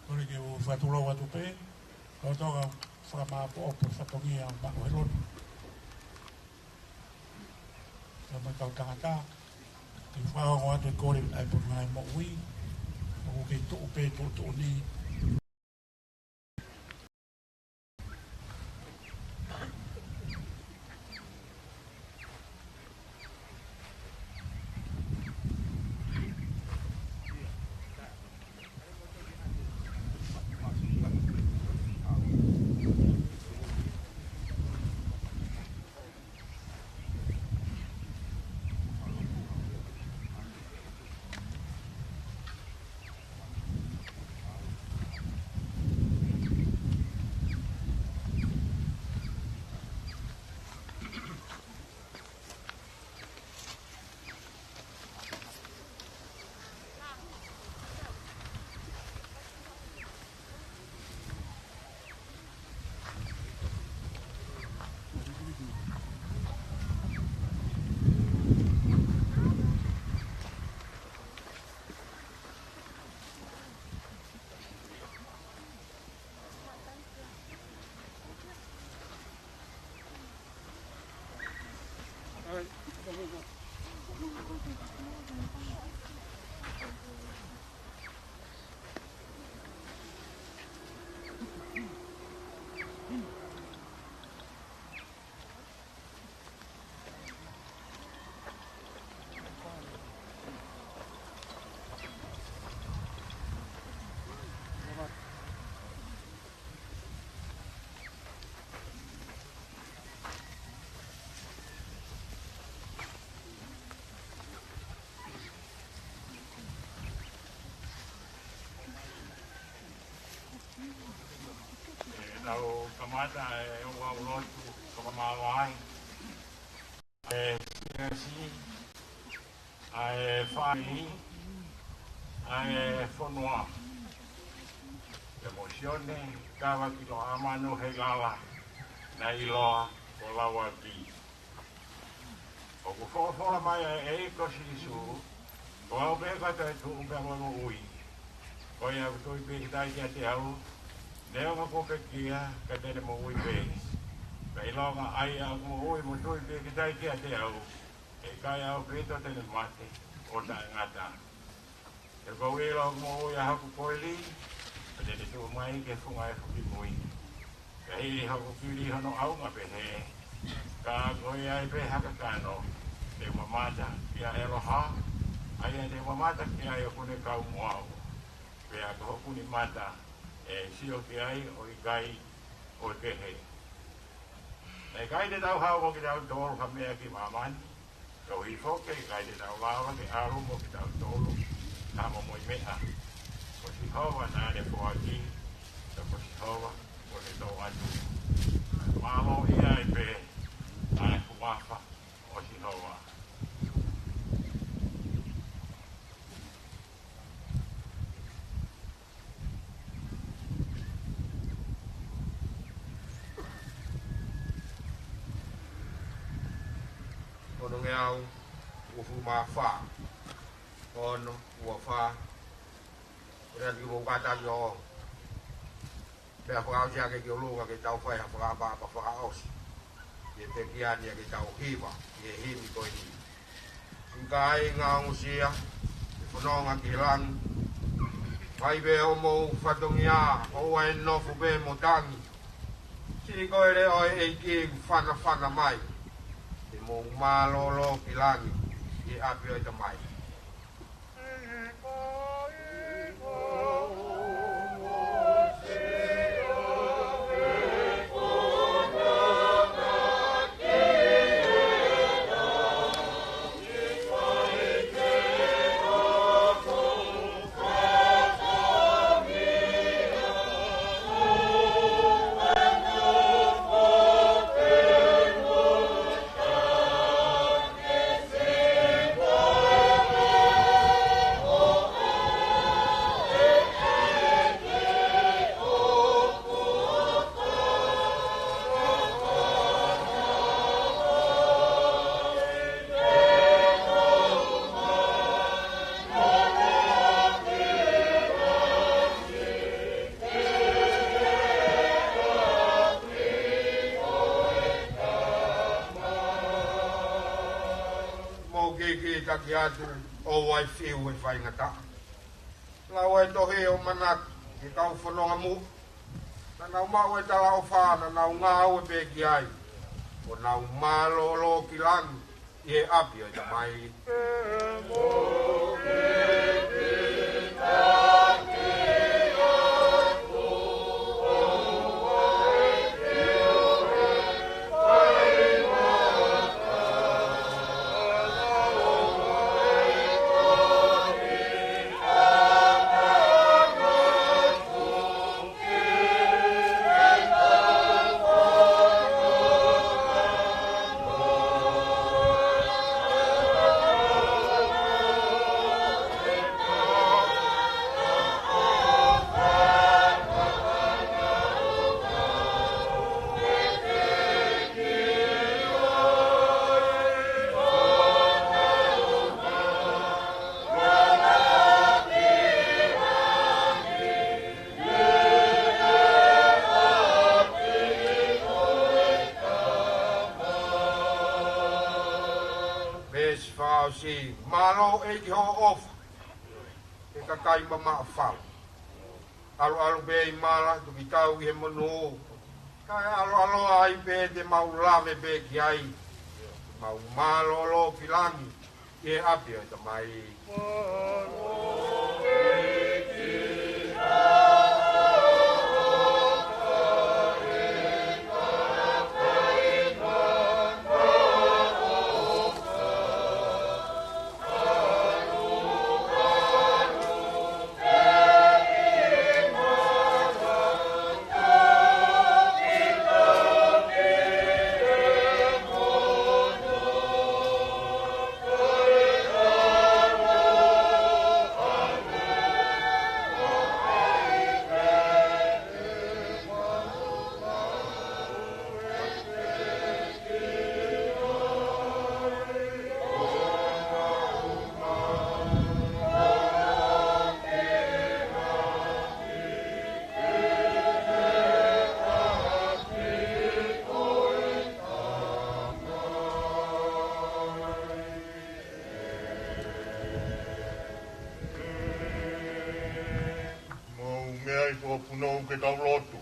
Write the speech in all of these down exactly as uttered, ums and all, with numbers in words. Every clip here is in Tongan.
Kole ke u fakatulou atu pē, kau toka Fakamāʻopoʻopo fatongia ʻo Maʻu he lotu. Ka mai kau tangata, te u fakaongo atu e kole ʻa e Potungāue Moʻui, ʻoku kei tuʻu pē tuʻutuʻuni. ʻE tau kamata ʻa e ʻū lotu fakamālō ai. ʻA e siasi, ʻa e fāmili, ʻa e fonua. ʻIo mo Sione Kavakiloa Manuheilala, naʻe ʻiloa ko Lauaki. ʻOku folofola mai ʻa e ʻEiki ko Sīsū, ko au pē ko e toetuʻu pea mo e moʻui. Ko ia ʻoku tui pīkitai kiate au, neongo kuo pekia, ka te ne moʻui pē. Pea ʻilonga ʻa ia ʻoku moʻui mo tui pīkitai kiate au, ʻe ʻikai ʻaupito te ne mate ʻo taʻengata. He ʻoku ou ʻilo ʻoku moʻui ʻa hoku koeli, pea te ne tuʻu mai ki he funga ʻo e fuʻu kimui. Pea hili hoku kili hono ʻaunga pehē, ka ko ia ai pē ha kakano, te u mamata ki he ʻaloha, ʻa ia te u mamata ki ai ʻoku ne kau mo au. Pea ko hoku nima ʻe sio ki ai ʻo ʻikai ʻo kehe. Naʻe ʻikai te tau haʻu mo kitautolu ha meʻa ki māmani, koeʻuhi foki ʻe ʻikai te tau lava ke ʻalu mo kitautolu ha momoi meʻa. Ko Sihova naʻa ne foaki, pea ko Sihova kuo ne tō atu. Mālō ia ai pē ʻa e huafa ʻo Sihova. Onongeau uofulu mā fā, ono ua fā, ʻoku ʻikai ke mou kātaki ʻo pea fakaʻosi ake ki ʻolunga ke tau fai ha fakaʻapaʻapa fakaʻosi. ʻI he pekia ni ʻa ke tau hiva ʻi he himi ko eni. Siʻi kāinga ongosia, ʻe fononga ki langi. Fai pē homou fatongia, ʻoua ʻe nofo pē mo tangi. Siʻi ko e leʻo ʻo e ʻEiki ʻoku fanafana mai. Te mou mālōlō ki langi, ʻi he ʻapi ʻo e Tamai. Ki atu ʻo ʻai fiu e faingataʻa. Lau e tohi ʻo manatu ki he kau fononga muʻa. Naʻa nau maʻu e talaʻofa, naʻa nau ngāue pē ki ai. ʻO nau mālōlō ki langi ʻi he ʻapi ʻo e Tamai. Veesi fakaʻosi. Mālō ʻEiki hoʻo ʻofa ki he kakai mamaʻo fau. ʻAluʻalu pē ʻi mala, tuki tau ʻi he monū. Kae ʻaloʻaloa ai pē te mau lave pē ki ai. Mau mālōlō ki langi ʻi he ʻapi ʻo e Tamai. Mou meʻa ʻi he punou ke tau lotu.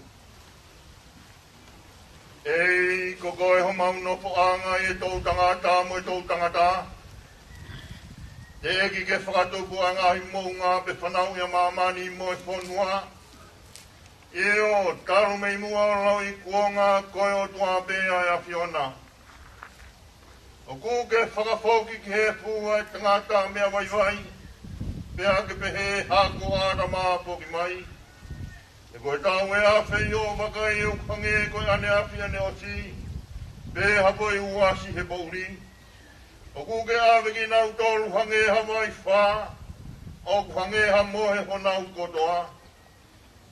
ʻEiki, ko koe homau nofoʻanga ʻi he toʻutangata mo e toʻutangata. Teʻeki ke fakatupu ʻa e ngaahi moʻunga pe fanauʻi ʻa māmani mo e fonua. ʻIo, talu mei muʻa ʻo lauikuonga, ko e ʻOtua pē ʻa e ʻAfiona. ʻOku ke fakafoki ki he efu ʻa e tangata meʻa vaivai, pea ke pehē hako ʻa ʻĀtama foki mai. He ko e tau ʻe afe ʻi hoʻo vakai ʻoku hangē ko e ʻaneafi ʻaneʻosi, pea hangē ko e uasi he poʻuli. ʻOku ke ʻave kinautolu hangē ha vai fā, ʻoku hangē ha mohe honau kotoa.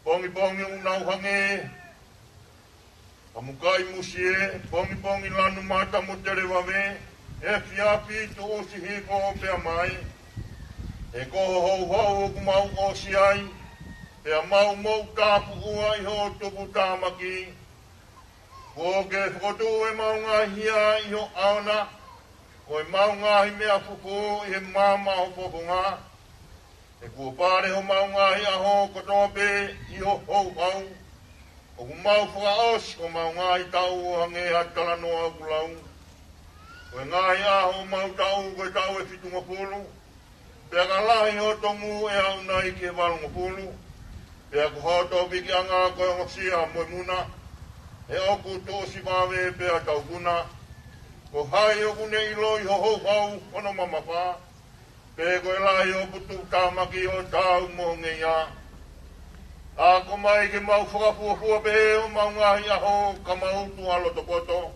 Pongipongi ʻoku nau hangē ha mukai musie, pongipongi lanu mata mo televave, efiafi tuʻusi hifo pea mai. He ko ho houhau ʻoku mau ʻosi ai, pea mau moʻutāpuʻua ʻi hoʻo tuputāmaki. Kuo ke fokotuʻu ʻemau ngaahi hia ʻi ho ʻaona, ko ʻemau ngaahi meʻa fufū ʻi he maama ʻo ho fofonga. He kuo pale homau ngaahi ʻaho kotoa pē ʻi ho houhau. ʻOku mau fakaʻosi homau ngaahi taʻu ʻo hangē ha talanoa ʻoku lau. Ko e ngaahi ʻaho homau taʻu ko e taʻu ʻe fitungofulu. Pea ka lahi ho tomu ʻe aʻu nai ki he valungofulu. Pea ko hoto pikiʻanga ko e ongosia mo e muna. He ʻoku tuʻusi vave pea taukuna. Ko hai ʻoku ne ʻiloʻi ho houhau hono mamafa? Pe ko e lahi hoʻo tuputāmaki ʻo taau mo ho ngeia? Akoʻi mai ke mau fakafuofua pē homau ngaahi ʻaho ka mau tuʻa loto poto.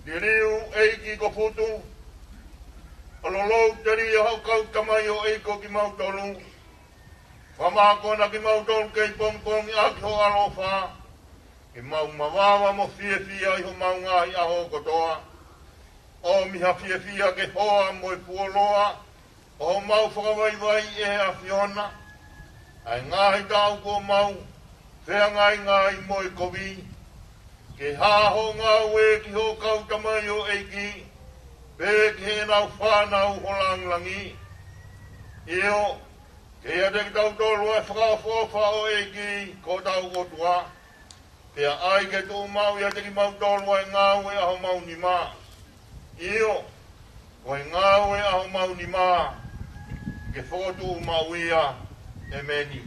Liliu ʻEiki ko Futu, ʻalolo telia hoʻo kau tamaioʻeiki ko kimautolu. Fakamākona kimautolu kei pongipongi ʻaki ho ʻaloʻofa. Ke mau mavava mo fiefia ʻi homau ngaahi ʻaho kotoa. ʻOmi ha fiefia ke hoa mo e fuoloa ʻo homau fakavaivai ʻe he ʻAfiona. ʻA e ngaahi taʻu kuo mau feangaingai mo e kovi. Ke hā hoʻo ngāue ki hoʻo kau tamaioʻeiki. pea ki heʻenau fānau ʻo langilangi. ʻIo, ke ʻiate kitautolu ʻa e fakaʻofoʻofa ʻo e ʻEiki ko hotau ʻOtua, pea ʻai ke tuʻu maʻu ʻiate kimautolu ʻa e ngāue ʻa homau nima. ʻIo, ko e ngāue ʻa homau nima, ke fokotuʻu maʻu ia. ʻEmeni.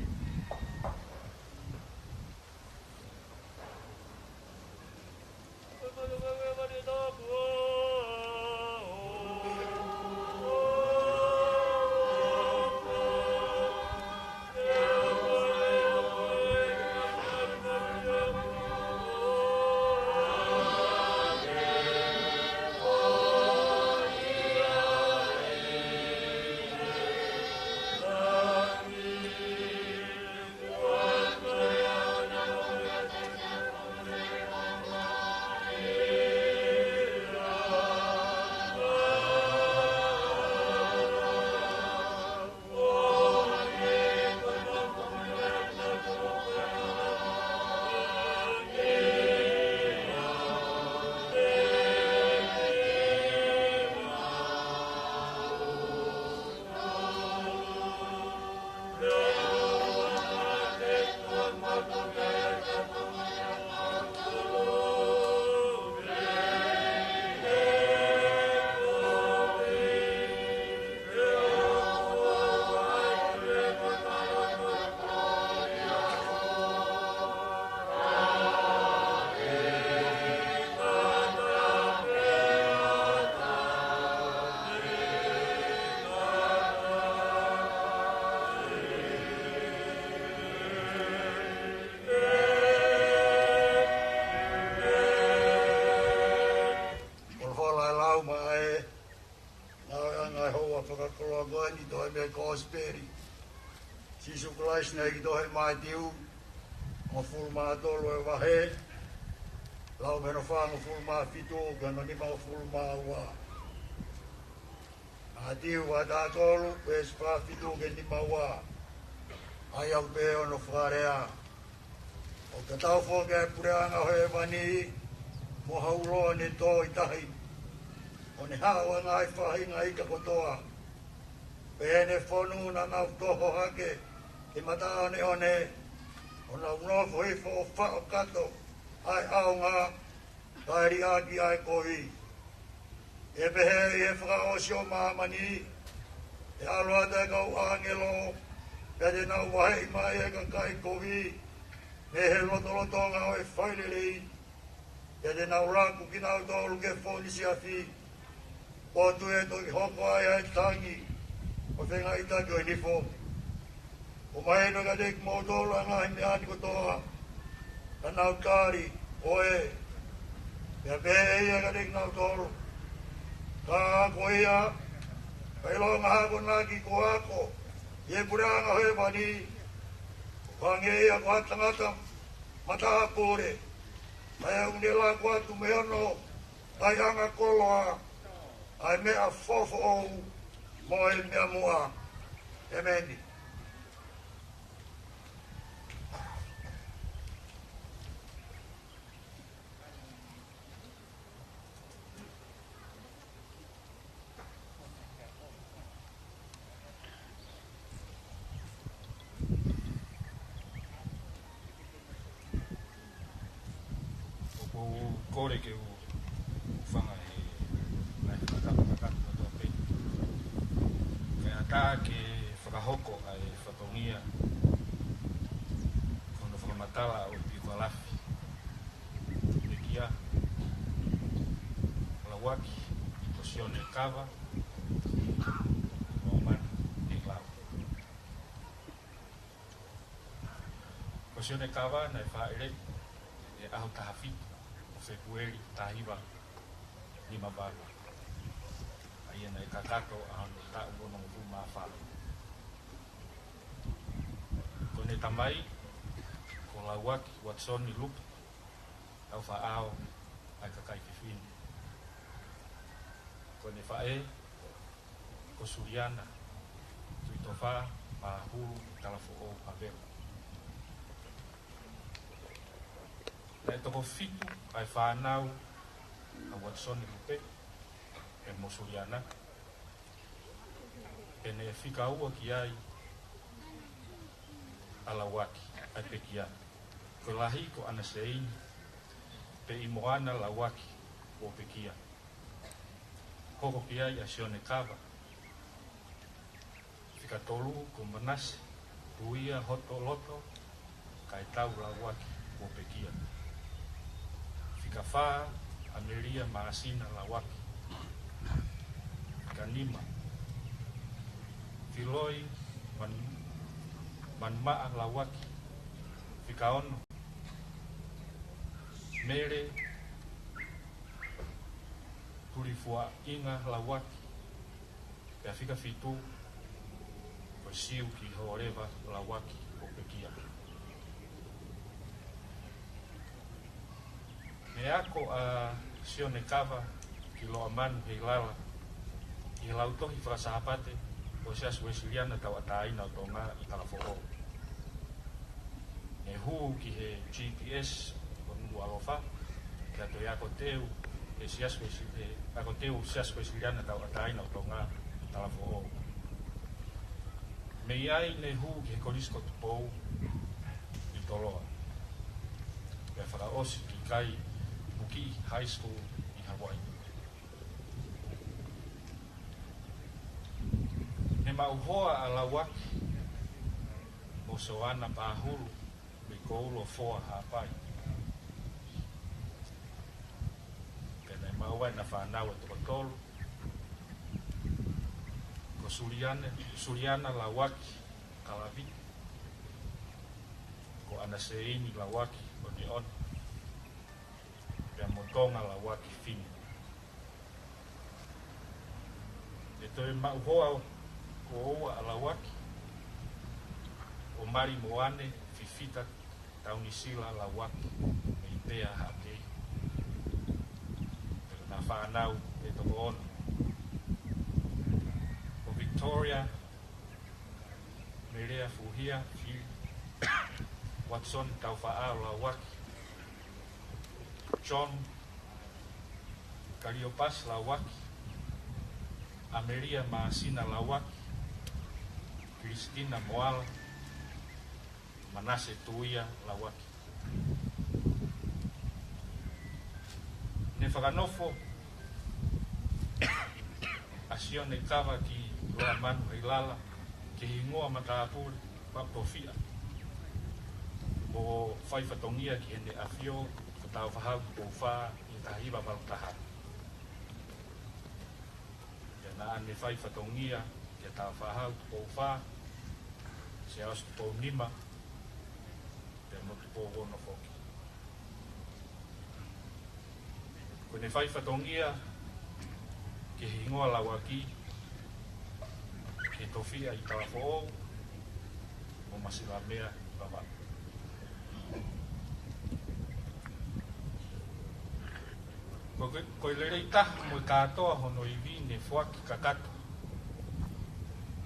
Folofola ʻa e lau maʻa e ngāueʻanga ʻo e houa fakakoloa ko eni, tohi mei he Kosipeli ʻa Sīsū Kalaisi naʻe tohi ʻe Mātiu, hongofulu mā tolu ʻa e vahe, lau mei hono fāngofulu mā fitu ki hono nimangofulu mā ua. Mātiu vahe taha tolu, veesi fā fitu ki he nima ua. ʻA ia ʻoku pehē hono fakalea: ʻOku tatau foki ʻa e puleʻanga ʻo hēvani mo ha uloa ne tō ʻi tahi, ʻo ne haʻu ʻa e ngaahi faʻahinga ika kotoa, pea ne fonu naʻa nau toho hake ki he mataʻoneʻone, ʻo nau nofo hifo ʻo faʻo kato ʻa e ʻaonga, kae liʻaki ʻa e kovi. ʻE pehē ʻi he fakaʻosi ʻo māmani, ʻe ʻalu atu ʻa e kau ʻāngelo, pea te nau vaheʻi mai ʻa e kakai kovi mei he lotolotonga ʻo e failelei, pea te nau laku kinautolu ki he fōnisiafi, ʻo toe toki hoko ai ʻa e tangi ʻo e fengaiʻitaki ʻo e nifo. ʻOku mahino kiate kimoutolu ʻa e ngaahi meʻa ni kotoa, ka nau tali, ʻOē. Pea pehē ʻe ia kiate kinautolu, Ka ko ia, ka ʻilonga ha akonaki kuo ako ʻi he puleʻanga ʻo hēvani, ʻoku hangē ia ko ha tangata matāpule, ʻa ia ʻoku ne laku atu mei hono taʻeʻanga koloa ʻa e meʻa foʻofoʻou mo e meʻa muʻa. ʻEmeni. ʻOku ou kole ke u hūfanga he ngaahi fakatapu kakato kotoa pē, kae ʻatā ke fakahoko ʻa e fatongia ko hono fakamatala ʻo e piokalafi pekia, Lauaki ko Sione Kava, Maumani ʻe Lau. Ko Sione Kava naʻe fāʻeleʻi ʻi he ʻaho taha fitu ʻo Fēpueli taha hiva nima valu. ʻA ia naʻe kakato ʻa hono taʻu onongofulu mā fā. Ko ʻene tamai ko Lauaki Uatisoni Lupe, ʻaufaʻao ʻa e kakai fefine. Ko ʻene faʻē ko Suliana Tuʻitofa Mahulu Talafoʻou Havea. Naʻe toko fitu ʻa e fānau ʻa Uatisoni Lupe, ʻe Mosuliana, pea ne fika ua ki ai ʻa Lauaki, ʻa e pekia. Ko e lahi ko ʻAnaseini, pea ʻi Moana Lauaki, ʻo pekia. Hoko ki ai ʻa Sione Kava. Fika tolu ko Manase Tuia Hotoloto, kae tau Lauaki, ʻo pekia. Fika fā, ʻAmelia Māsina Lauaki. Fika nima, Filoi Man-, Manumaʻa Lauaki. Fika ono, Mele Tulifuaʻinga Lauaki. Pea fika fitu, ko Siu ki Holeva Lauaki, ʻo pekia. Ne ako ʻa Sione Kava ki Loʻamanu Heilala, ʻi he Lautohi Fakasāpate ʻo e Siasi Uesiliana Tauʻatāina ʻo Tonga ʻi Talafoʻou. Ne hū ki he G P S ʻo Nukuʻalofa, pea toe ako teu he Siasi Uesi-, he ako teu Siasi Uesiliana Tauʻatāina ʻo Tonga ʻi Talafoʻou. Mei ai ne hū ki he Kolisi ko Tupou ʻi Toloa, pea fakaʻosi ki Kaimukiʻi High School ʻi Hawaii. Ne maʻu hoa ʻa Lauaki mo Soana Pahulu mei Koulofoa, Haʻapai. Pea ne maʻu ai ʻena fānau ʻe toko tolu, ko Suliana, Suliana Lauaki Kalavi, ko ʻAnaseini Lauaki ʻOneʻone, pea mo Tonga Lauaki Fine. Ne toe maʻu hoa ko ua ʻa Lauaki, ko Mali Moane Fifita Taunisila Lauaki mei Pea, Haʻapai. Pea ko ʻena fānau ʻe toko ono, ko Victoria Melea Fuhia, Phil Watson Taufaʻāhau Lauaki, John Kaliopasi Lauaki, ʻAmelia Māsina Lauaki, Kilistina Moala, Manase Tuia Lauaki. Ne fakanofo ʻa Sione Kava ki Loʻamanu Heilala ki he hingoa matāpule Papatofiʻa, mo fai fatongia ki heʻene ʻAfio ko Tāufaʻāhau Tupou Fā ʻi he taha hiva valu taha. Pea naʻa ne fai fatongia kia Tāufaʻāhau Tupou Fā, Siaosi Tupou Nima, pea mo Tupou Ono foki. Ko ʻene fai fatongia ki he hingoa Lauaki ki he tofiʻa ʻi Talafoʻou mo Masilamea ʻi Vavaʻu. Ko e, ko e lelei taha mo e kātoa hono ivi ne foaki kakato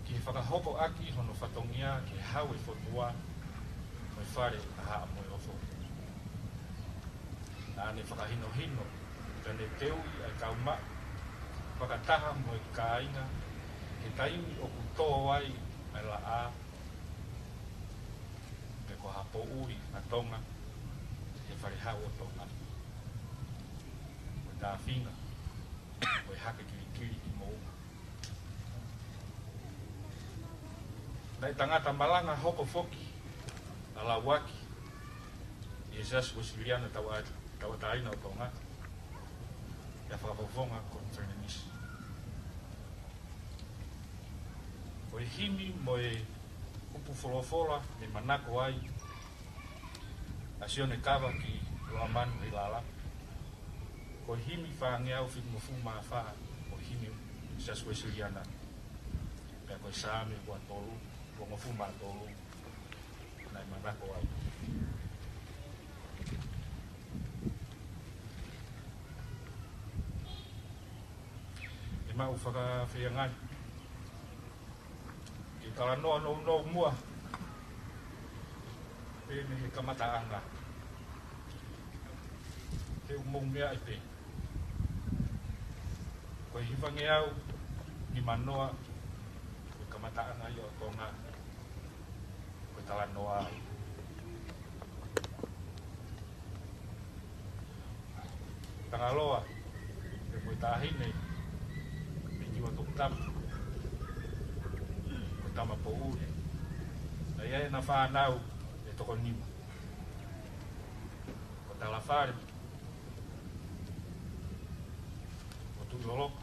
ki he fakahoko ʻaki hono fatongia ki he Hau ʻo e Fonua mo e Fale ʻa Haʻa Moheofo. Naʻa ne fakahinohino, pea ne teuʻi ʻa e kau maʻu fakataha mo e kāinga he taimi ʻoku tō ai ʻa e laʻā, pe ko ha poʻuli ʻa Tonga he Fale Hau ʻo Tonga, ko e tāfinga, ko e hake kilikili ki moʻunga. Naʻe tangata malanga hoko foki ʻa Lauaki ʻi he Siasi Uesiliana Tauʻa-, Tauʻatāina ʻo Tonga, pea fakafofonga konifelenisi. Ko e himi mo e kupu folofola ne manako ai ʻa Sione Kava ki Loʻamanu Heilala, ko e himi fāngeau fitungofulu mā fā ʻo e himi Siasi Uesiliana, pea ko e Saame ua tolu, uangofulu mā tolu, naʻe manako ai. ʻE maʻu fakafeangai ke talanoa nounou muʻa pē mei he kamataʻanga, he ʻoku mou meaʻi pē. Ko e hivangeau nimanoa, ko e kamataʻanga ia ʻo Tonga, ko e talanoa. Tangaloa, pea mo e taʻahine, ʻe Niuatoputapu, ko Tamapoʻuli. Naʻe ʻi ai ʻena fānau ʻe toko nima. Ko Talafale, ko Tuʻiʻoloko,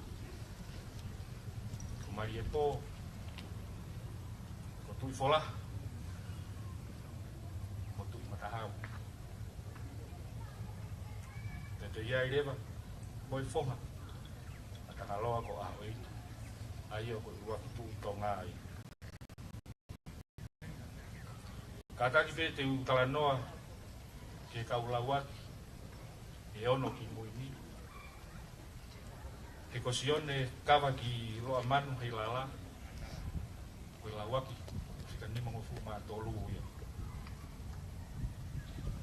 ko Maliepō, ko Tuʻifolaha, ko Tuʻimatahau. Pea toe ʻi ai leva mo e foha ʻa Tangaloa ko ʻAhoʻeitu, ʻa ia ko e ʻuluaki Tuʻi Tonga ia. Kātaki pē te u talanoa ki he kau Lauaki ʻe ono kimui ni. He ko Sione Kava ki Loʻamanu Heilala, ko e Lauaki fika nimangofulu mā tolu ia.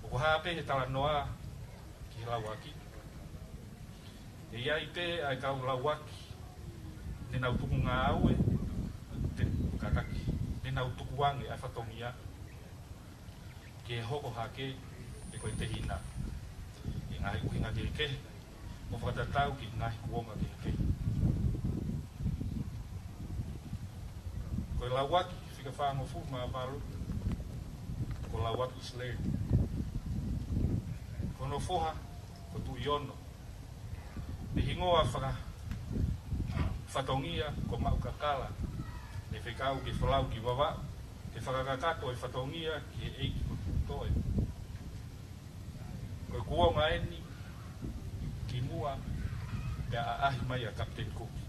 ʻOku hā pē he talanoa ki he Lauaki, ʻe ʻi ai pē ʻa e kau Lauaki ne nau tuku ngāue, te, kātaki, ne nau tukuange ʻa e fatongia ke hoko hake pe ko e tehina, ʻi he ngaahi ʻuhinga kehekehe, ʻo fakatatau ki he ngaahi kuonga kehekehe. Ko e Lauaki fika fāngofulu mā valu, ko Lauaki ʻIsileli. Ko hono foha ko Tuʻiono. Mei he hingoa faka-, fatongia ko Maʻukakala, ne fekau ke folau ki Vavaʻu, ke fakakakato e fatongia ki he ʻeiki ko Tuʻitoe. Ko e kuonga eni kimuʻa pea ʻaʻahi mai ʻa Kapiteni Kuki.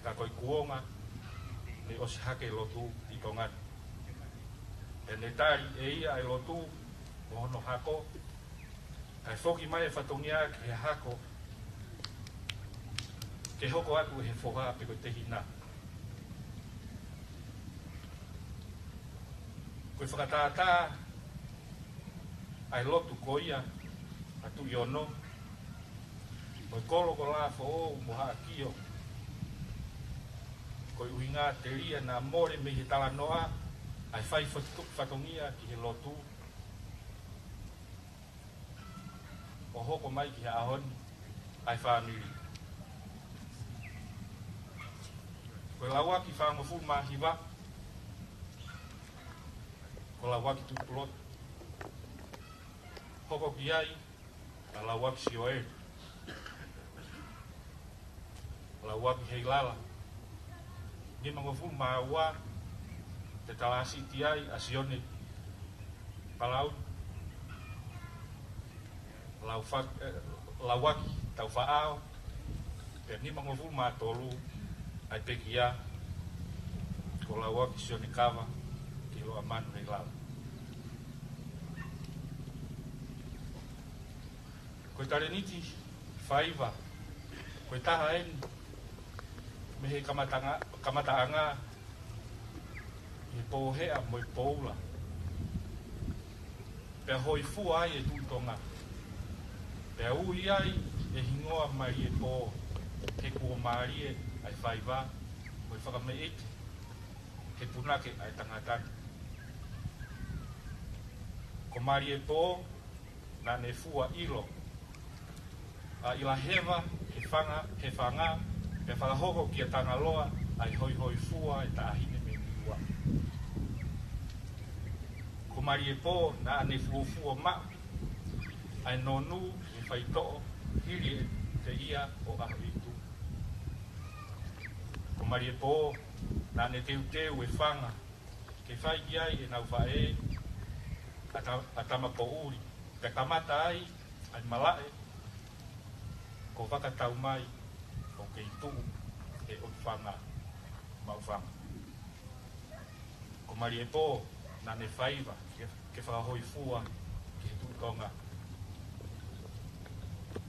Ka ko e kuonga ne ʻosi hake e lotu ʻi Tonga ni. Pea ne tali ʻe ia e lotu mo hono hako, kae foki mai e fatongia ki he hako, ke hoko atu ʻe he foha pe ko e tehina. Ko e fakatātā ʻa e lotu ko ia ʻa Tuʻiono, mo e kolo ko Lafoʻou mo Haʻakio. Ko e ʻuhinga telia naʻa mole mei he talanoa ʻa e fai fatu-, fatongia ki he lotu, ʻo hoko mai ki he ʻaho ni ʻa e fāmili. Ko e Lauaki fāngofulu mā hiva, ko Lauaki Tuʻipulotu. Hoko ki ai ʻa Lauaki Sioeli. Lauaki Heilala. Nimangofulu mā ua, te talāsiti ai ʻa Sione Palauni. Laufa-, eh, Lauaki Taufaʻao. Pea nimangofulu mā tolu ʻa e pekia, ko Lauaki Sione Kava ki Loʻamanu Heilala. Ko e talēniti faiva, ko e taha eni mei he kamataʻanga, kamataʻanga ʻi he pō Heʻa mo e pō Ula. Pea hōifua ai e Tuʻi Tonga. Pea ui ai e hingoa Maliepō, he kuo mālie ʻa e faiva mo e fakameʻite he punake ʻa e tangata ni. Ko Maliepō naʻa ne fua ʻilo ʻa ʻIlaheva Hefanga, Hefanga, pea fakahoko kia Tangaloa ʻa e hoihoifua e taʻahine mei Niua. Ko Maliepō naʻa ne fuofua maʻu ʻa e nonu ʻi he faitoʻo hili e teʻia ʻo ʻAhoʻeitu. Ko Maliepō naʻa ne teuteu e fanga ke fai ki ai ʻenau faʻē ʻa Ta-, ʻa Tamapoʻuli, pea kamata ai ʻa e malaʻe ko Vakataumai, ʻoku kei tuʻu he ʻotu fanga, Maʻufanga. Ko Maliepō naʻa ne faiva ke, ke fakahōifua ki he Tuʻi Tonga.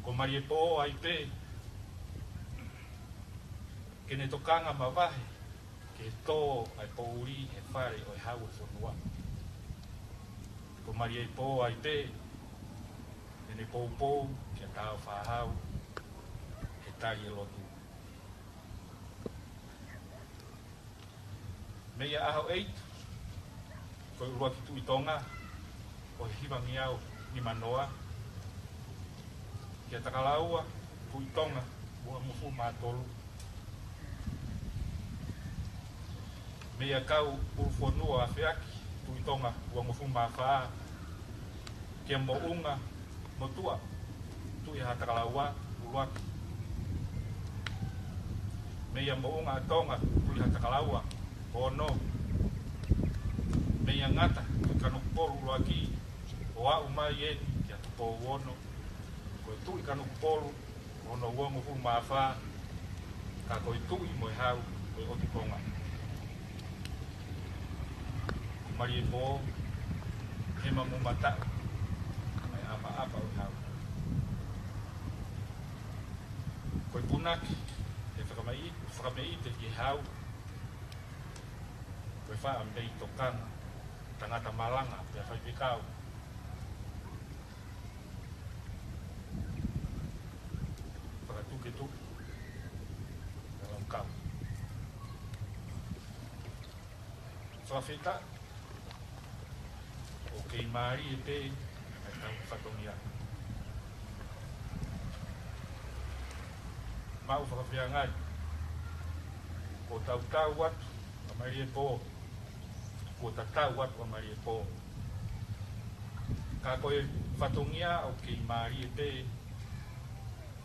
Ko Maliepō ai pē ke ne tokanga mavahe ke tō ʻa e poʻuli he fale ʻo e Hau ʻo e fonua. Ko Maliepō ai pē ke ne poupou kia Tāufaʻāhau he tali e lotu. Meia ʻAhoʻeitu, ko e ʻuluaki Tuʻi Tonga ʻo e hivangeau nimanoa, kia Takalaua Tuʻi Tonga uangofulu mā tolu. Meia Kauʻulufonua ʻAfeaki Tuʻi Tonga uangofulu mā fā, kia Moʻunga Motuʻa Tuʻihaʻatakalaua ʻuluaki. Meia Moʻunga ʻa Tonga Tuʻihaʻatakalaua ono. Meia Ngata Tuʻi Kanokupolu ʻuluaki, ʻo aʻu mai eni kia Tupou ono. Ko e Tuʻi Kanokupolu hono uangofulu mā fā, ka ko e tuʻi mo e hau ko e ʻOtu Konga. Ko Maliepō, Hema mo Mataʻu, ʻa e ʻapaʻapa ʻo e hau. Ko e punake, ʻe fakamai-, fakameʻite ki he hau, ko e faʻa mei tokanga, tangata malanga, pea faifekau. Fakatuketuke, ʻa e lau kau. Fakafetaʻi, ʻoku kei mālie pē ʻa e tau fatongia. Mau fakafeangai, ko e tautau atu ʻa Maliepō, ko e tatau atu ʻa Maliepō. Ka ko e fatongia ʻoku kei mālie pē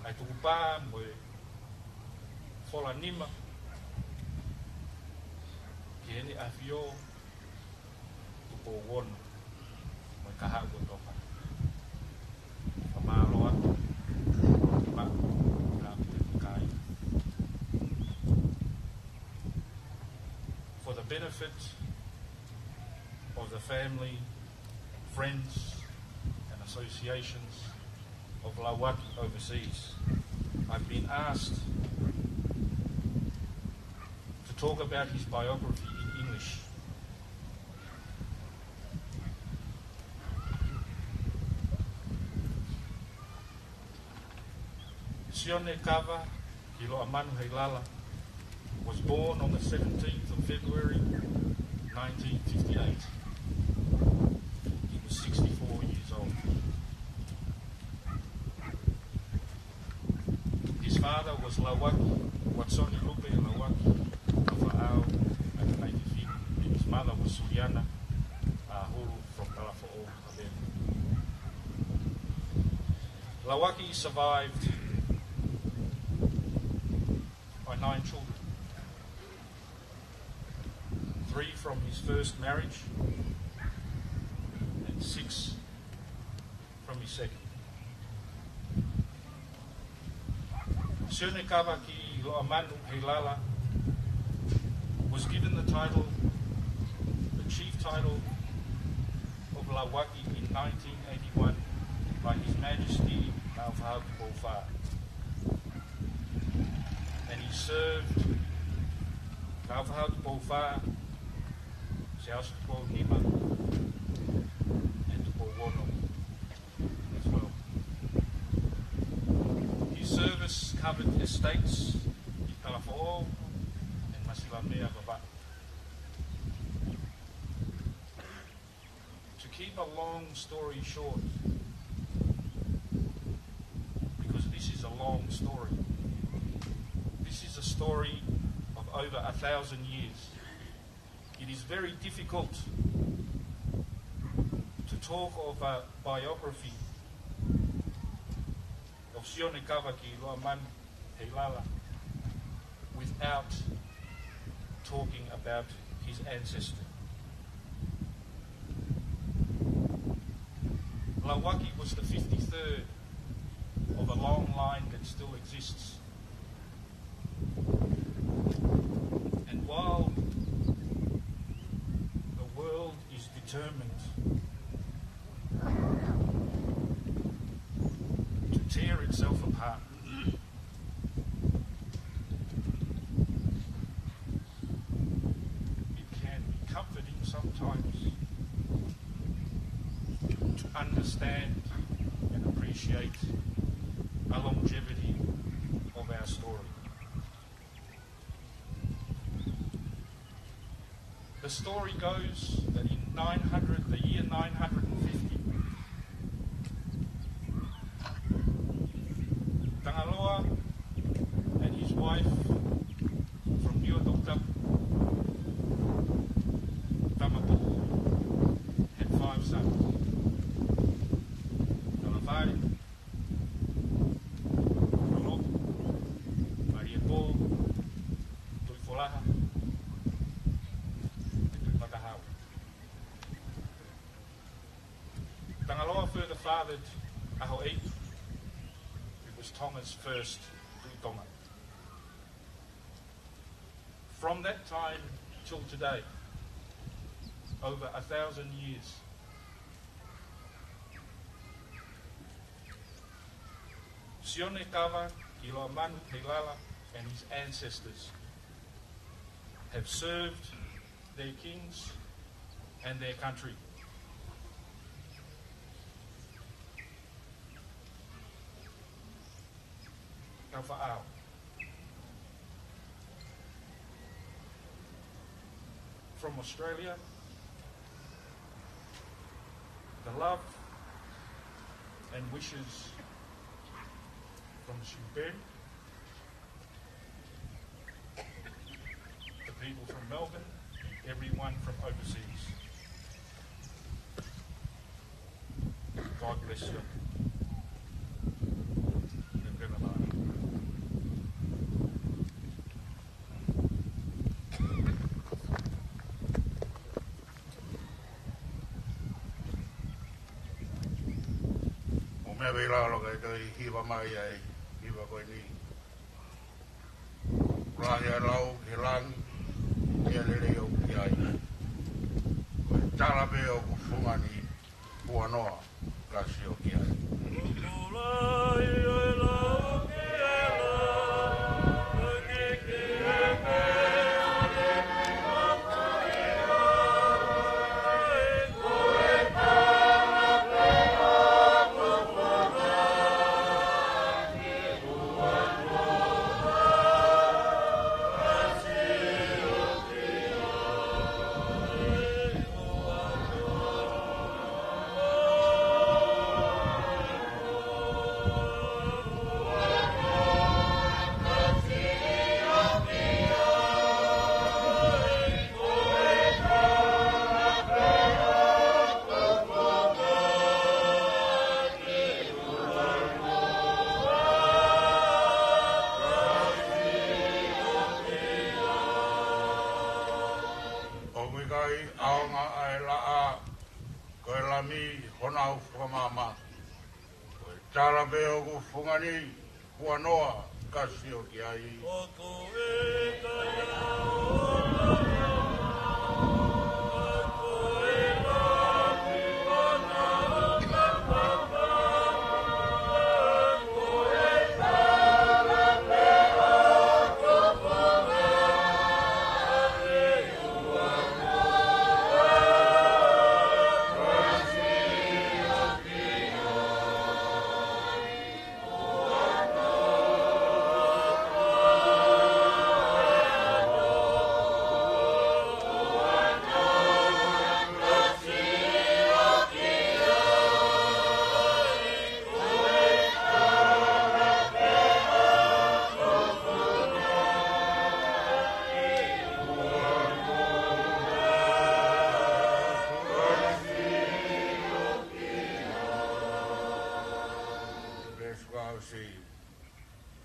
ʻa e tukupā mo e fola nima ki Heʻene ʻAfio Tupou ono mo e kahaʻu ʻo Tonga. Fakamālō atu ki he maʻu, ka pule kai. For the benefit of the family, friends, and associations of Lauaki overseas, I've been asked to talk about his biography in English. Sione Kavakiloamanu Heilala was born on the seventeenth of February nineteen fifty-eight. He was sixty-four years old. His father was Lauaki Uatsoni Lupe Lauaki, Tafaʻau, and Naififini. His mother was Suliana Ahulu from Talafoʻou. Lauaki is survived by nine children, three from his first marriage and six from his second. Sione Kavakiloamanu Heilala was given the title, the chief title of Lauaki in nineteen eighty-one by His Majesty Naʻufahau Tupou Fā. And he served Naʻufahau Tupou Fā, Siaosi Tupou Nima, and Tupou Ono as well. His service covered estates in Talafoʻou and Masiva Mea Vavaʻu. To keep a long story short, because this is a long story, this is a story of over a thousand years. It is very difficult to talk of a biography of Sione Kavakiloamanu Heilala without talking about his ancestry. Lauaki was the fifty-third of a long line that still exists. And while the world is determined to tear itself apart, it can be comforting sometimes to understand and appreciate the longevity of our story. The story goes that in nine hundred, the year nine hundred and fifty, Tangaloa and his wife from Niuatokutapu, Tamapuʻu, had five sons. Talafale, Kolopu, Maliepō, Tuʻifolaha, and Tuʻimatahau. Tangaloa further fathered Aho Eight, who was Tonga's first Tuʻi Tonga. From that time till today, over a thousand years, Sione Kava Kiloamanu Heilala and his ancestors have served their kings and their country. Tau faʻao. From Australia, the love and wishes from Shuberi, the people from Melbourne, and everyone from overseas. God bless you. ʻO meʻa vei lalo kai toi hiva mai ai, hiva ko eni. Lahi ʻa e lau he langi, ʻa e lelei ʻoku ki ai. Ko e tala pē ʻoku fungani, huanoa ka sio ki ai. ʻOku ʻikai ʻaonga ʻa e laʻā, ko e lami honau fakamaama. Ko e tala pē ʻoku fungani, huanoa ka sio ki ai.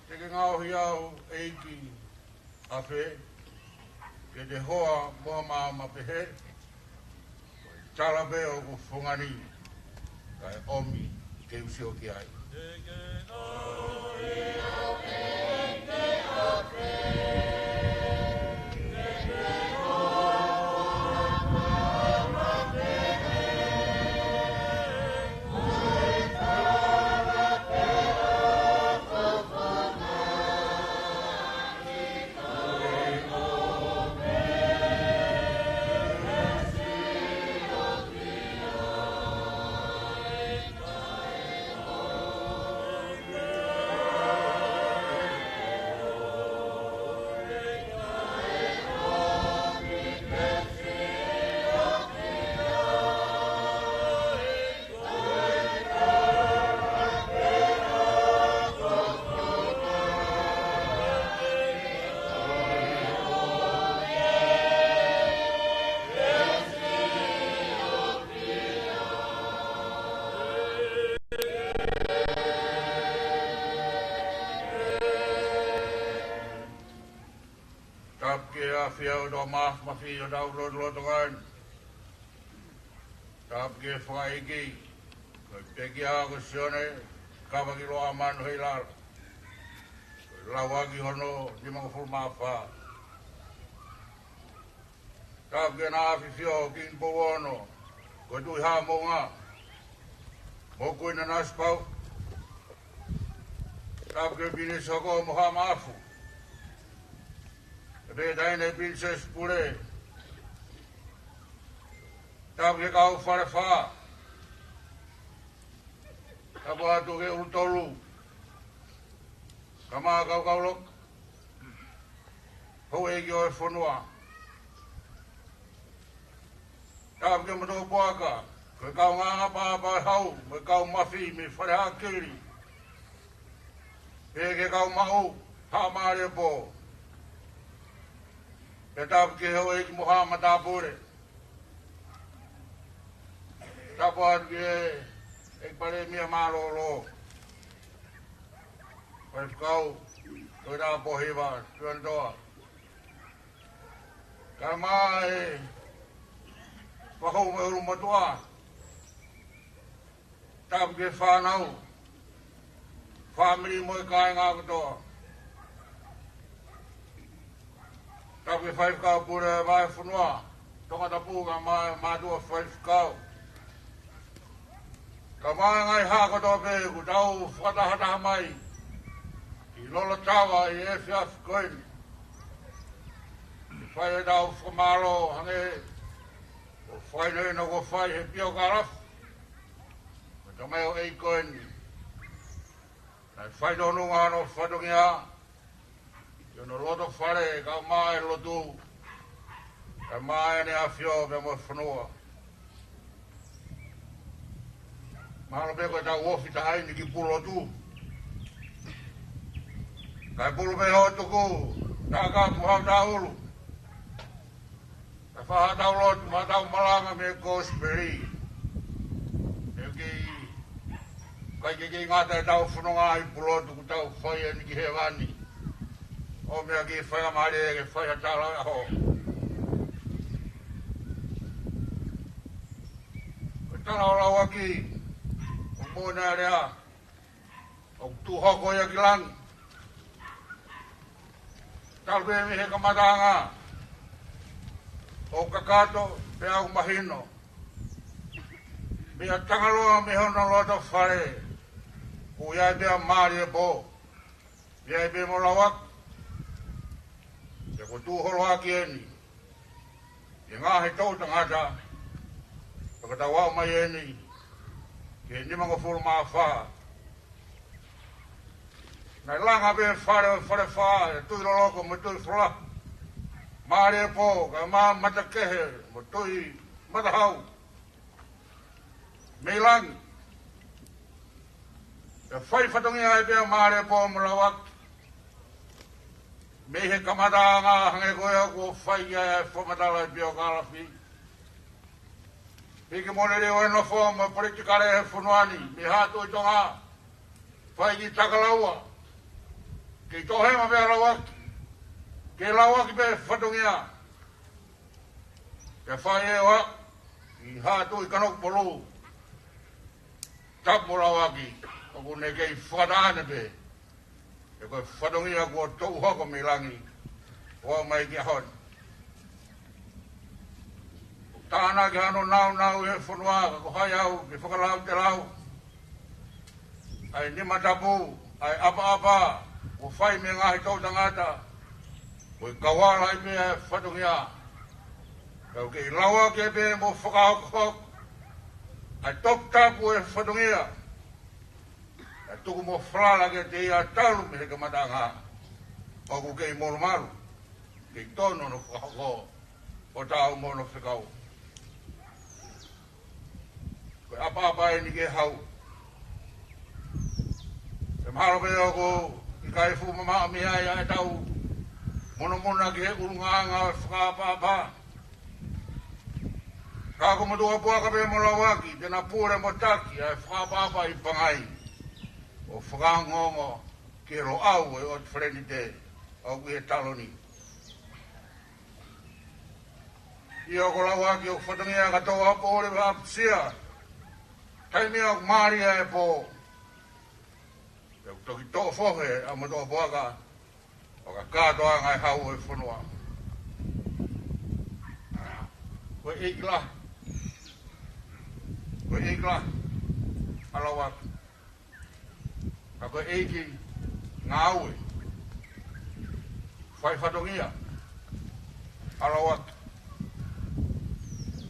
Te ke ngaohi au, ʻEiki, ʻafē ke te hoa mo ha maama pehē? Ko e tala pē ʻoku fungani, kae ʻomi ke u sio ki ai. Fiefia ʻo tau mafimafi ʻo tau lotolotonga ni. Tapu ki he fakaʻeiki, ko e pekia ko Sione Kavakiloamanu Heilala, ko e lauaki hono nimangofulu mā fā. Tapu ki he ʻAfio ʻo Kingi Pouono, ko Tuʻihaʻamoʻunga, mo Kuini Nanasipauʻu. Tapu ki he Pilinisi Hoko mo Haʻa Maʻafu, pea taʻahine Pilinisesi Pule. Tapu ki he kau Falefā. Tapu atu ki he ʻUlutolu, kae ʻumaʻā e kau kauloka, houʻeiki ʻo e fonua. Tapu ki he motuʻa puaka, ko e kaungā ʻapaʻapa ʻo e hau, mo e kau mafi mei Fale Haʻakili, pea ki he kau maʻu Haʻa Māliepo. Pea tapu ki he houʻeiki mo e haʻa matāpule. Tapu atu ki he ʻEiki Palēmia mālōlō, Faifekau Toketā Pōhiva Tuʻiʻonetoa, kae ʻumaʻā e fakahou mo e ʻulumotuʻa. Tapu ki he fānau, fāmili mo e kāinga kotoa. Tapu ki he Faifekau Pule ʻo e Vahefonua Tongatapu, kae ʻumaʻā e mātuʻa faifekau, kae ʻumaʻā e ngaahi haʻa kotoa pē kuo tau fakatahataha mai ki Lolotava ʻi he efiafi ko eni, ke fai ʻetau fakamālō hangē ko e fakahinohino kuo fai ʻe he piokalafi, ko e tamaioʻeiki ko eni. Naʻe fai tonu hono fatongia ʻi hono loto fale, kae ʻumaʻā e lotu, kae ʻumaʻā ʻEne ʻAfio pea mo e fonua. Mahalo pē ko ʻetau ofi taha eni ki Pulotu, kae pulu pē hoʻo tuku, taka mo haʻo taulu, kae fai haʻatau lotu mo haʻatau malanga mei he kosipeli. He ʻoku ʻikai ke kei ngata ʻetau fononga ʻi Pulotu, kuo tau fai eni ki hēvani. ʻO meʻa ki he faingamālie ke fai ha tala ʻo e ʻaho. Ko e tala ʻo Lauaki, ʻoku moʻoni e lea, ʻoku tuʻu hoko ia ki langi. Talu pē mei he kamataʻanga ʻoku kakato pea ʻoku mahino. Meʻa Tangaloa mei hono loto fale, ʻoku ʻi ai pē ʻa Māliepo, ʻi ai pē mo Lauaki. Pea kuo tuʻu holoʻaki eni ʻi he ngaahi toʻutangata, pea kuo tau aʻu mai eni ki he nimangofulu mā fā. Naʻe langa pē fale ʻo e Falefā ʻe Tuʻiloloko mo Tuʻifula, Māliepo kae ʻumaʻā Matakehe mo Tuʻimatahau mei langi. Pea fai fatongia ai pē ʻa Māliepo mo Lauaki mei he kamataʻanga, hangē ko ia kuo fai ai e fakamatala ʻa e piokalafi. Hiki mo lelei ʻa e nofo mo e politikale he fonua ni, mei Haʻa Tuʻi Tonga, fai ki Takalaua, kei toʻohema pē ʻa Lauaki, kei Lauaki pē fatongia. Pea fai ʻe ua ʻi Haʻa Tuʻi Kanokupolu, tapu mo Lauaki, ʻoku ne kei fakataha pē. He ko e fatongia kuo tuʻu hoko mei langi, ʻo aʻu mai ki he ʻaho ni. Tānaki hano nāunau ʻi he fonua, ka ko hai au ke fakalau te lau ʻa e nima tapu, ʻa e ʻapaʻapa kuo fai mei he ngaahi toʻutangata, ko e kau ala ai pē ʻa e fatongia. Ka ʻoku kei Lauaki pē mo fakahokohoko ʻa e toputapu ʻo e fatongia, ʻa e tuku mo falala kiate ia talu mei he kamataʻanga. ʻOku kei molumalu, kei tonu hono fakahoko ʻo taau mo hono fekau. Ko e ʻapaʻapa eni ki he hau. Pea mahalo pē ʻoku ʻikai fuʻu mamaʻo mei ai ʻa ʻetau monumonu ki he ʻulungaanga ʻo e fakaʻapaʻapa. Ka ko e motuʻa puaka pē mo Lauaki te na pule mo taki ʻa e fakaʻapaʻapa ʻi Pangai, ʻo fakaongoongo ki he Loʻau ʻo e ʻOtu Felenite ʻoku ʻi he taloni. ʻIo, ko e lauaki ʻoku fatongia kātoa pō leva ʻapasia. Taimi ʻoku mālie ai e pō, ʻoku toki toʻo fohe ʻa e motuʻa puaka ʻo ka kātoanga e hau ʻo e fonua. Ko e ʻeiki lahi, ko e ʻeiki lahi ʻa e lauaki. Ka ko e ʻeiki ngāue, fai fatongia ʻa e lauaki.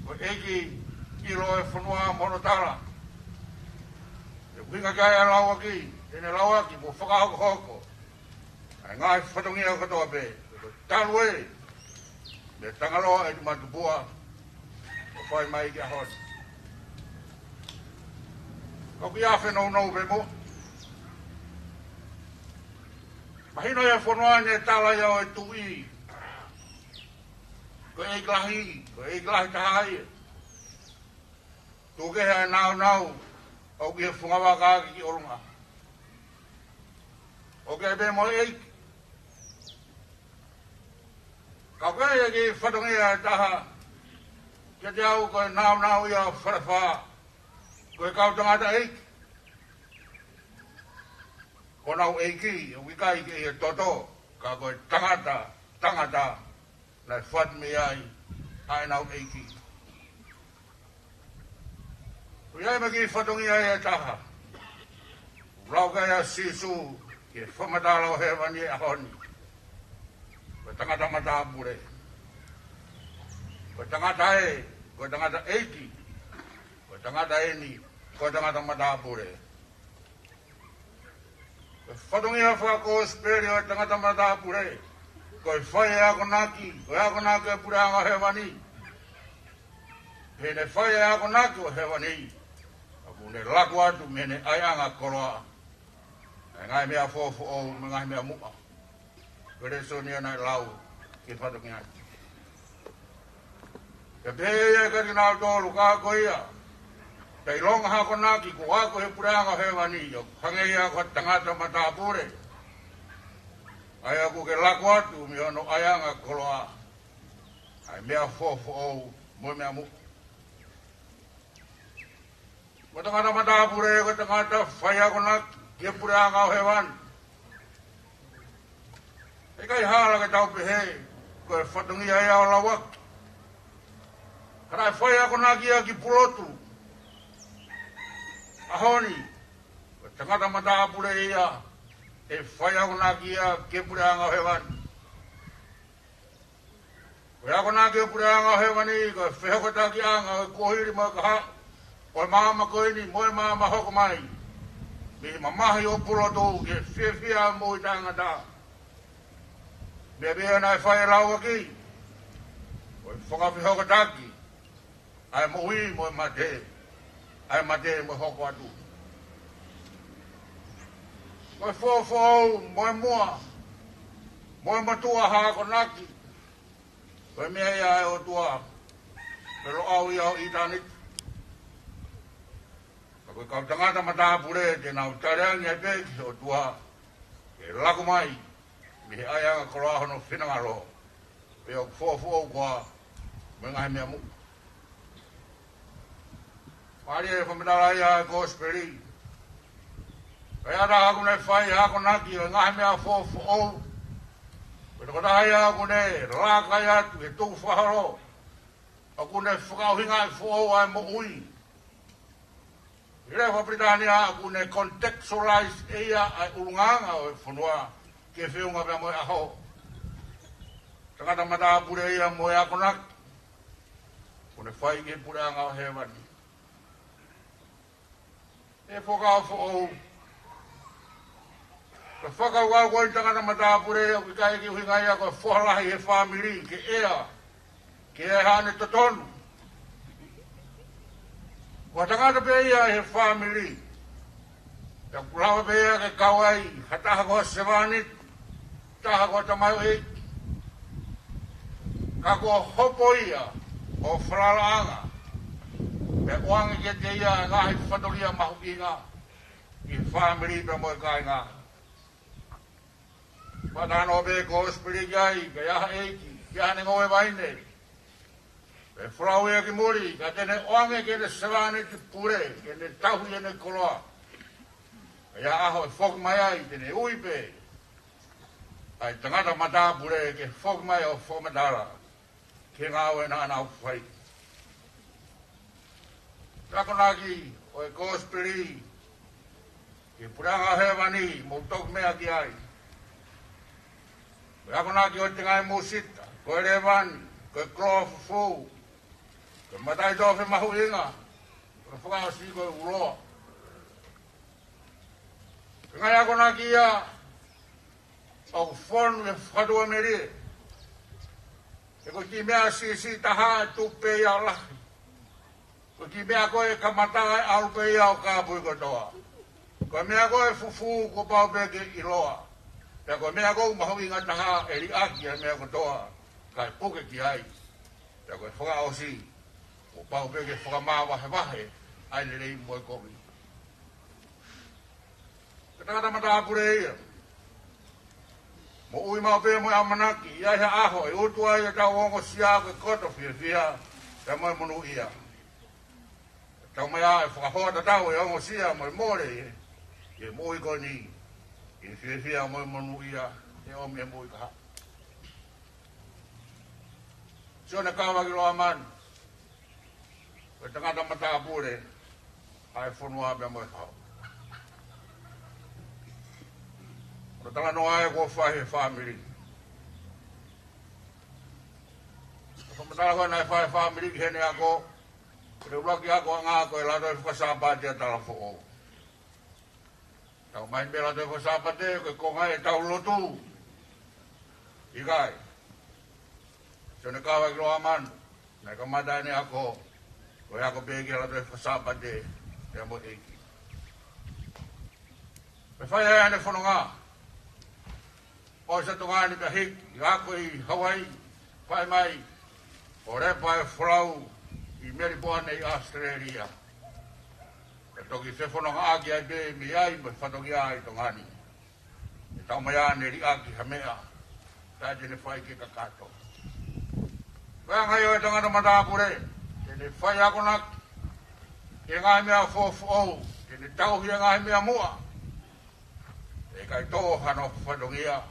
Ko e ʻeiki ʻilo e fonua mo hono tala. ʻOku ʻuhinga ki ai ʻa e lauaki, ʻene lauaki mo fakahokohoko ʻa e ngaahi fatongia kātoa pē. Ko e talu ē mei he Tangaloa ʻi he matupua ʻo fai mai ki he ʻaho ni. ʻOku ʻi ai e fenounou pē mo mahino ia e fonua ni, e tala ia ʻo e tuʻi. Ko e ʻeiki lahi, ko e ʻeiki lahi taha ia. Tuku kehe ʻa e nāunau ʻoku ʻi he funga vaka ki ʻolunga. ʻOku ʻi ai pē mo e ʻeiki. Ka ko e kiʻi fatongia ʻe taha kiate au, ko e nāunau ia ʻo Falefā, ko e kau tangata ʻeiki. Ko honau ʻeiki ʻoku ʻikai ke ʻi he toto, ka ko e tangata, tangata naʻe fatu mei ai ʻa ʻenau ʻeiki. ʻOku ʻi ai mo e kiʻi fatongia ia ʻe taha ʻoku lau ki ai ʻa Sīsū ki he fakamatala ʻo hēvani he ʻaho ni. Ko e tangata matāpule. Ko e tangata ē, ko e tangata ʻeiki, ko e tangata eni, ko e tangata matāpule. Ko e fatongia fakakosipeli ʻo e tangata matāpule, ko e fai e akonaki, ko e akonaki ʻo e puleʻanga ʻo hēvani. Heʻene fai e akonaki ʻo hēvani, ʻoku ne laku atu mei heʻene ʻaiʻanga koloa ʻa e ngaahi meʻa foʻofoʻou mo e ngaahi meʻa muʻa. Ko e lēsoni ia naʻe lau ki he fatongia ni. Pea pehē ʻe ia kiate kinautolu, ka ko ia te ʻilonga ha akonaki kuo ako he puleʻanga ʻo hēvani, ʻoku hangē ia ko ha tangata matāpule, ʻa ia ʻoku ke laku atu mei hono ʻaiʻanga koloa ʻa e meʻa foʻofoʻou mo e meʻa muʻa. Ko e tangata matāpule, ko e tangata fai akonaki ki he puleʻanga ʻo hēvani. ʻIkai hala ke tau pehē ko e fatongia ia ʻo e lauaki. Ka naʻe fai akonaki ia ki Pulotu he ʻaho ni, ko e tangata matāpule ia ʻe fai akonaki ia ki he puleʻanga ʻo hēvani. Ko e akonaki ʻo e puleʻanga ʻo hēvani, ko e fehokotakiʻanga ʻo e kuohili mo e kahaʻu, ʻo e maama ko eni mo e maama hoko mai, mei he mamahi ʻo Pulotu ki he fiefia ʻo e moʻui taʻengata. Meʻa pē ia naʻe fai e lauaki, ko e fakafehokotaki ʻa e moʻui mo e mate, ʻa e mate mo e hoko atu. Ko e foʻofoʻou mo e muʻa, mo e motuʻa ha akonaki, ko e meʻa ia ʻa e ʻOtua, ko e Loʻau ia ʻo ʻitāniti. Ka ko e kau tangata matāpule te nau taliangi ai pē ki he ʻOtua ke laku mai mei he ʻaiʻanga koloa hono finangalo, pea ʻoku foʻofoʻou koā mo e ngaahi meʻa muʻa. Mālie e fakamatala ia ʻa e kosipeli. Ko e taha ʻoku ne fai akonaki ʻo e ngaahi meʻa foʻofoʻou, ko e tokotaha ia ʻoku ne laka atu he tukufakaholo, ʻoku ne fakaʻuhingaʻi foʻou ʻa e moʻui. ʻI he lea faka-Pilitānia, ʻoku ne contextualize ʻe ia ʻa e ʻulungaanga ʻo e fonua ke feʻunga pea mo e ʻaho. Tangata matāpule ia mo e akonaki ʻoku ne fai ki he puleʻanga ʻo hēvani. ʻE foka foʻou. Ko e fakakaukau ko eni tangata matāpule, ʻoku ʻikai ke ʻuhinga ia ko e foha lahi he fāmili ke ʻea, ke ʻea haʻane totonu. Ko e tangata pē ia he fāmili, pea ʻoku lava pē ia ke kau ai ha taha ko ha sevāniti, taha ko ha tamaioʻeiki. Ka kuo hopo ia ʻo falalaʻanga, pea ʻoange kiate ia e ngaahi fatongia mahuʻinga ʻi he fāmili pea mo e kāinga. Pea talanoa pē e kosipeli ki ai, ke ʻi ai ha ʻeiki, ke ʻi ai haʻane ngoue vaine, Pea folau ia ki muli, ka te ne ʻoange ki heʻene sevāniti pule, ke ne tauhi ʻene koloa. Pea ʻi he ʻaho ʻe foki mai ai, te ne ui pē ʻa e tangata matāpule ke foki mai ʻo fakamatala ki he ngāue naʻa nau fai. Akonaki ʻo e kosipeli ki he puleʻanga hēvani, mou toki meʻa ki ai. Ko e akonaki ʻo e tengaʻi musita, ko e lēvani, ko e koloa fufū, ko e mataʻitofe mahuʻinga, ko e fakaʻosi ko e uloa. Ko e ngaahi akonaki ia ʻoku fonu he fakatuʻamelie. He ko e kiʻi meʻa siʻisiʻi taha ʻe tupu pē ia ʻo lahi. Ko e kiʻi meʻa ko ē kamata ʻe ʻalu pē ia ʻo kāpui kotoa. Ko e meʻa ko ē fufū kuo pau pē ke ʻiloa. Pea ko e meʻa ko ē mahuʻinga taha ʻe liʻaki ʻa e meʻa kotoa kae puke ki ai. Pea ko e fakaʻosi kuo pau pē ke fakamāvahevahe ʻa e lelei mo e kovi. Ko e tangata matāpule ia. Moʻui maʻu pē mo e ʻamanaki, ʻe ʻi ai ha ʻaho ʻe utu ai ʻetau ongosia ko e koto fiefia, pea mo e monūʻia. Tau mai ʻa e fakahoa tatau e ongosia mo e mole ʻi he moʻui ko eni, ʻi he fiefia mo e monūʻia, ʻe ʻomi e moʻui kahaʻu. Sione Kavakiloa Manu, ko e tangata matāpule ʻa e fonua pea mo e hau. Ko e talanoa ē kuo fai he fāmili. Ko e fakamatala ko ē naʻe fai he fāmili ki heʻene ako, ko e ʻuluaki akoʻanga ko e Lautohi Fakasāpate ʻa Talafoʻou. Tau mai mei he Lautohi Fakasāpate, ko e konga ʻetau lotu. ʻIkai. Sione Kavakiloa Manu, naʻe kamata ʻene ako, ko e ako pē ki he Lautohi Fakasāpate, pea mo e ʻEiki. Pea fai ai ʻene fononga. ʻOsi ʻa Tonga ni pea hiki, ako ʻi Hawaii, fai mai, ʻo lepa e folau ʻi Melipoane ʻi ʻAositelēlia. ʻE toki fefonongaʻaki ai pē mei ai mo e fatongia ʻi Tonga ni. ʻE tau mai ʻa ʻene liʻaki ha meʻa, taʻe te ne fai ke kakato. Ko e anga ia ʻo e tangata matāpule, te ne fai akonaki ki he ngaahi meʻa foʻofoʻou, te ne tauhi e ngaahi meʻa muʻa. ʻE ʻikai tō hano fatongia,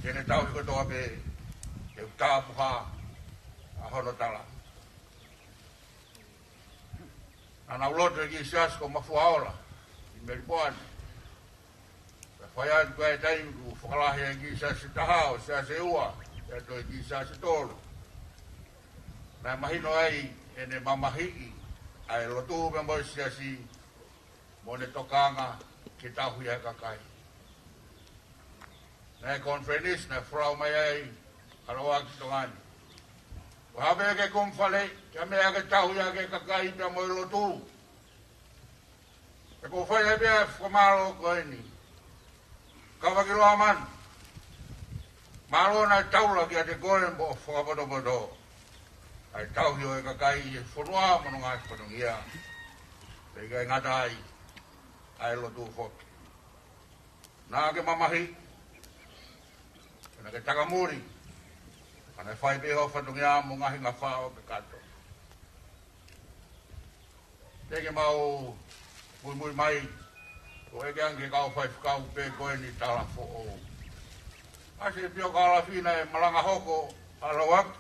te ne tauhi kotoa pē, ke u tāpuhā ʻa hono tala. Naʻa nau lotu e kiʻi siasi ko Mafuaola ʻi Melipoane. Pea fai atu ko e taimi kuo fakalahi e kiʻi siasi taha ʻo siasi ʻe ua, pea toe kiʻi siasi ʻe tolu. Naʻe mahino ai ʻene mamahiʻi ʻa e lotu pea mo e siasi, mo ʻene tokanga ke tauhi ʻa e kakai. Naʻe konifelenisi naʻe folau mai ai ʻa Louaki Tonga ni. ʻO hā pē ke kumi fale, ke meʻa ke tauhi ʻa e kakai pea mo e lotu. Pea ko e fai ai pē ʻa e fakamālō ko eni. Kavakiloa Manu, mālō naʻe taula kiate koe mo e fakapotopoto ʻa e tauhi ʻo e kakai ʻi he fonua mo hono ngaahi fatongia. Pea ʻikai ngata ai, ʻa e lotu foki. Naʻa ke mamahi, naʻa ke takamuli, pea naʻe fai pē hoʻo fatongia mo e ngaahi ngafa ʻo kakato. Te ke mau muimui mai, ko e ʻeke ange ki he kau faifekau pe ko eni Talafoʻou. ʻAsi pio ka lafi naʻe malanga hoko ʻa Louaki.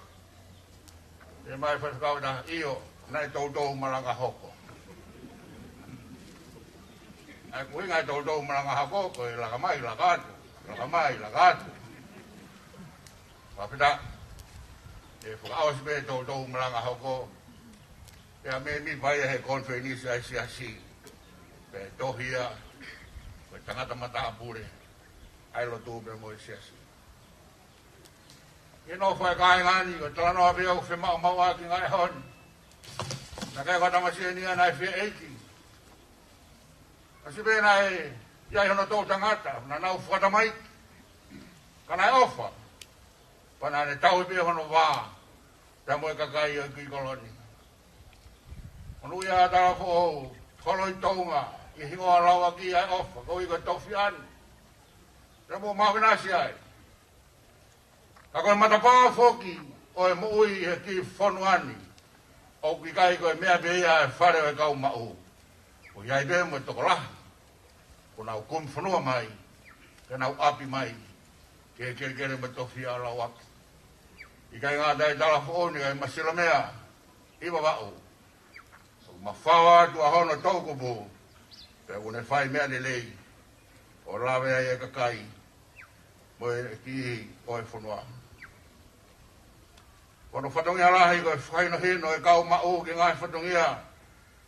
ʻE mai faifekau na ʻio, naʻe toutou malanga hoko. ʻA ia ko e ʻuhinga e toutou malanga hoko, ko e laka mai, laka atu, laka mai, laka atu. Fakafetaʻi, ʻe fakaʻosi pē toutou malanga hoko, pea mēmipa ia he konifelenisi ʻa e siasi, pea tohi ia, ko e tangata matāpule ʻa e lotu pea mo e siasi. ʻI he nofo ʻa e kāinga ni, ko e talanoa pē ʻoku femaumaua ki he ngaahi ʻaho ni. Naʻe ʻikai ko ha tamasiʻi eni ia naʻe fie ʻeiki. Kasi pē naʻe ʻi ai hono toʻu tangata, naʻa nau fakatamaiki. Ka naʻe ʻofa, pea naʻa ne tauhi pē hono vā, pea mo e kakai ʻo e kiʻi kolo ni. Monūʻia ʻa Talafoʻou, kolo ʻi Tonga, ʻi he hingoa ʻo Louaki ʻa e ʻofa, koeʻuhi ko e tofiʻa ni. Pea mou māfimafi ai. Ka ko e matapā foki, ʻo e moʻui ʻi he kiʻi fonua ni, ʻoku ʻikai ko e meʻa pē ia e fale ʻo e kau Maʻu. ʻOku ʻi ai pē mo e tokolahi kuo nau kumi fonua mai, ke nau ʻapi mai ki he kelekele mo e tofiʻa ʻo Lauaki. ʻIkai ngata ai, tala foʻou ni, ʻikai, Masilamea ʻi Vavaʻu. ʻOku mafao atu ʻa hono toʻukupu, pea ʻoku ne fai meʻa lelei ʻo lave ai e kakai mo e kiʻi ʻo e fonua. Ko hono fatongia lahi ko e fakahinohino e kau Maʻu ki he ngaahi fatongia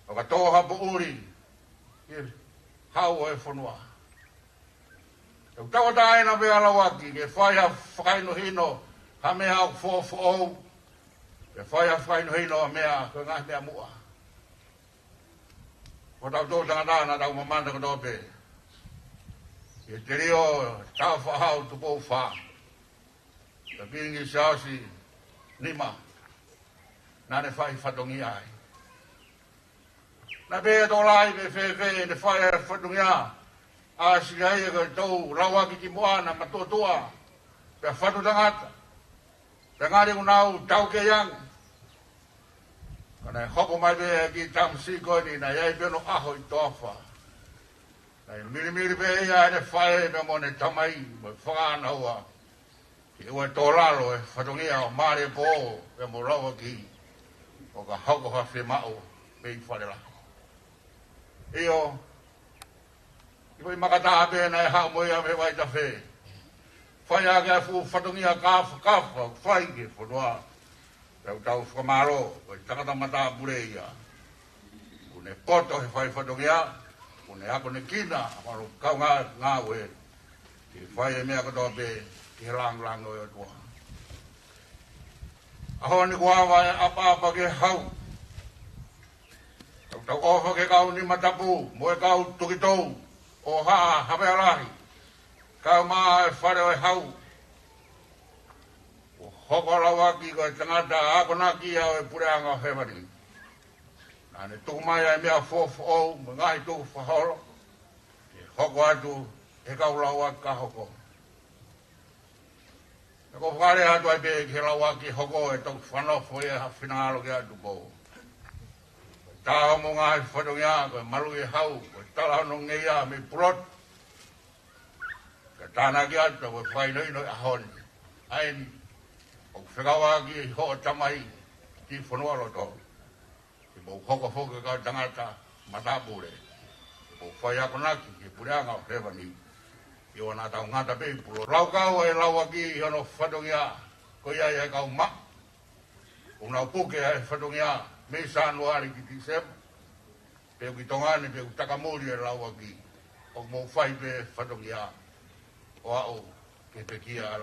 ʻo ka tō ha poʻuli ki he hau ʻo e fonua. ʻOku tauʻatāina pē ʻa Lauaki ke fai ha fakahinohino ha meʻa ʻoku foʻofoʻou, ke fai ha fakahinohino ha meʻa ko e ngaahi meʻa muʻa. Ko hotau toʻu tangata naʻa tau mamata kotoa pē, ʻi he telio Tāufaʻāhau Tupou Fā, ka Kingi Siaosi Nima, naʻa ne fai fatongia ai. Naʻe pehē ʻe Tokolahi pe fēfē ʻene fai e fatongia, ʻa Siaosi ko e toʻu Lauaki ki muʻa naʻe matuʻotuʻa, pea fatu tangata, pea ngali ʻoku nau taukei ange. Ka naʻe hoko mai pē e kiʻi tamasiʻi ko eni, naʻe ʻi ai pē hono ʻaho ʻi toafa. Naʻe milimili pē ia ʻene faʻē pea mo ʻene tamai mo e fānau ʻa ke ʻoua ʻe tō lalo e fatongia ʻo Malepō pea mo Lauaki ʻo ka hoko ha fiemaʻu mei Falelahi. ʻIo, ʻi he foʻi makataha pē naʻe haʻu mo ia mei Vaitafe, fai ʻaki ʻa e fuʻu fatongia kāfakafa ʻoku fai ki he fonua. Pea ʻoku tau fakamālō, ko e tangata matāpule ia. ʻOku ne poto he fai fatongia, ʻoku ne akonekina ʻa hono kaungā ngāue ke fai e meʻa kotoa pē ki he lāngilangi ʻo e ʻOtua. ʻAho ni kuo ava e ʻapaʻapa ki he hau. Tau tau ʻofa ki he kau Nima Tapu mo e kau Tukitou ʻo Haʻa Havea Lahi, kau mai e fale ʻo e hau. Kuo hoko ʻa Lauaki ko e tangata akonaki ia ʻo e Puleʻanga ʻo Hēvani. Naʻa ne tuku mai ʻa e meʻa foʻofoʻou mo e ngaahi tukufakaholo ke hoko atu he kau Lauaki ka hoko. Naʻa ku fakalea atu ai pē ki he Lauaki hoko ʻe toki fanofo ia ha finangalo ki ai ʻa Tupou. Tā hoʻomo ngaahi fatongia ko e maluʻi e hau, ko e tala hono ngeia mei Pulotu. Ka tānaki atu ko e fakahinohino ʻi he ʻaho ni. ʻA eni, ʻoku fekauʻaki hoʻo tamai ki Fonualoto. Ke mou hoko foki ko e kau tangata matāpule. Ke mou fai akonaki ki he Puleʻanga ʻo Hēvani. ʻIo, naʻa tau ngata pē ʻi Pulotu. Laukau e Lauaki ʻi hono fatongia, ko ia ia e kau Maʻu. ʻOku nau puke ʻa e fatongia mei Sānuali ki Tīsema. Pea ʻoku ʻi Tonga ni pē ʻoku takamuli e Lauaki. ʻOku mou fai pē fatongia ʻo aʻu ki he pekia ʻa